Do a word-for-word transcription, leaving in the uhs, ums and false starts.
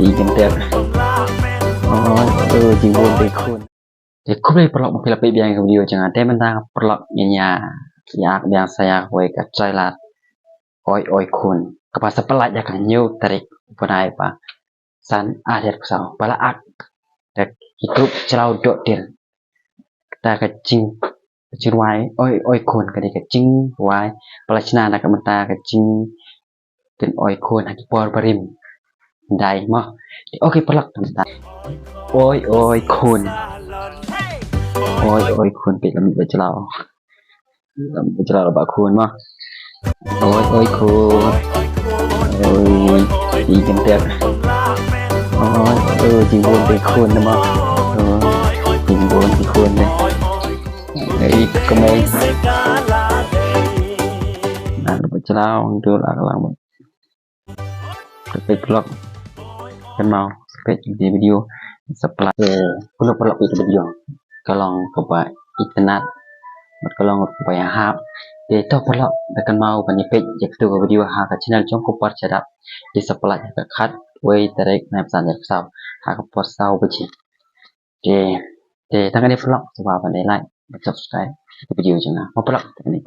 Pi kem ter. Oi, oi, jingwan te khun. Te khublei paralok ba phi la peit biang ïa ka video jong nga. Te mynta paralok ngin ïa ïa biang sa ïa kawei ka trailer. Oi oi khun. Kaba sa pynlait ïa ka hynñiew tarik u bnai ba san ar hajar arphew saw. Ba la ak da ki group Jyllaw Dot Dill. Kata ka jing, ka jingrwai oi oi khun, ka dei ka jingrwai ba la shna na ka bynta ka jing, kin oi khun ha ki por barim. Dei mo. Okay paralok, tang ta. Oi oi khun. Oi oi khun, peit la mih ba jyllaw. La mih ba jyllaw la ba khun mo. Oi oi khun. Oi, pi kem ter. Oi, oi, jingwan te khun mo. Oi, jingwan te khun te. Ei, kemei. Nah, la ba jyllaw, dur ak lang. Peit paralok. Kynmaw peit ïa ka video. Sa pynlait. Kumno paralok, ïa ka video ka long kaba itynnad bad ka long kaba ïahap. Te to paralok, da kynmaw ban ïa peit ïa katu ka video ha ka channel jong Kupar Shadap. Te sa pynlait ha ka khatwei tarik, nai ba san hajar arphew saw, ha ka por saw baje. Te, te tang kane paralok, sngewbha ban ïa like bad subscribe ïa ka video jong nga. Mo paralok, tang kane.